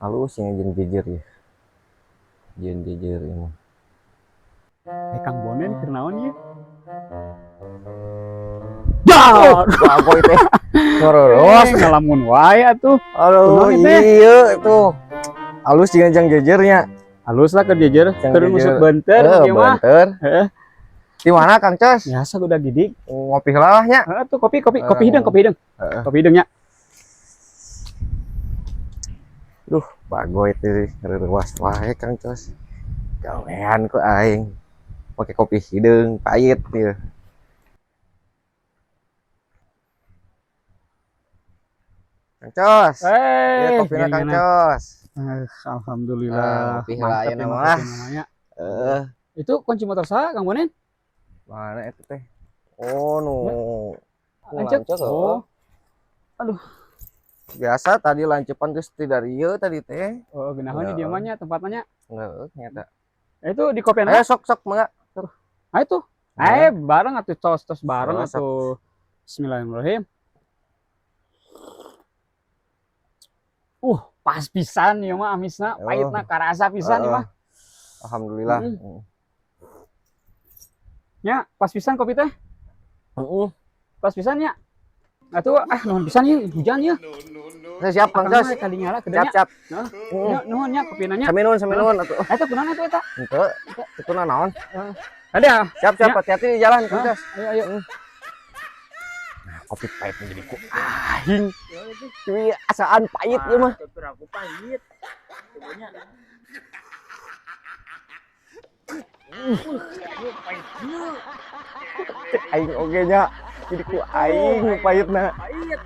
Halus yang jeung jejer ya. Jeung jejer ieu mah. Eh, Kang Bonen keur naon ieu? Ya, Bagoy teh. Ngororos. eh, ngalamun wae atuh. Aduh, Kunaon teh? iya tuh. Halus jeung jang jejernya. Halus lah keur jejer, Jang keur jejer. nusuk beunteur ieu mah. Beunteur. Heeh. Di mana Kang Cos? Biasa udah gidik. Ngopi lah nya. Heeh tuh kopi kopi kopi hideung, kopi hideung. Heeh. Kopi hideung nya. Duh, bagoy teh reuwas wae Kang Cos. Gawean ku aing. Pakai kopi hideung pahit ieu. Kang Cos. Eh, Iya kopina Kang Cos. Alhamdulillah. Ah, ngopi heula Mantap ayeuna ya mah mah. kopi namanya. Eh, Itu kunci motor saha Kang Bonen? Mana itu teh? Oh, nu. Nu Lanceuk. lanceuk, Oh. heuh. Biasa tadi lancepan geus ti dari ieu tadi teh. Oh, geunaheun di Heeh. dieu mah nya tempatnya. Heeh, nyata. Itu di kopian Ayo sok sok mangga. Ah itu. Eh, bareng atuh tos tos bareng Oh, sok. atuh. Bismillahirrahmanirrahim. Pas pisan ieu mah amisna, Oh. pahitna karasa pisan ieu mah. Alhamdulillah. Mm. Nya, pas pisan kopi teh. Heeh. Pas pisan nya. Atuh ah nuhun pisan ieu hujan ieu. Saya siap Kang Akang Cos. mah kali nyala Siap kedenya. siap. Heeh. Heeh. Nya, nuhun nya kopina nya. Sami nuhun, sami nuhun atuh. Eta kunaon atuh eta? Henteu. Itu naon? Ada. Siap siap Ya. hati-hati di jalan Kang Hah? Cos. Ayo ayo. Nah, kopi pahit menjadi ku aing. Cuy, asaan pahit ieu mah. Aku pahit. Semuanya. Cek aing oge nya. Jadi ku aing nu pahitna. Pahit.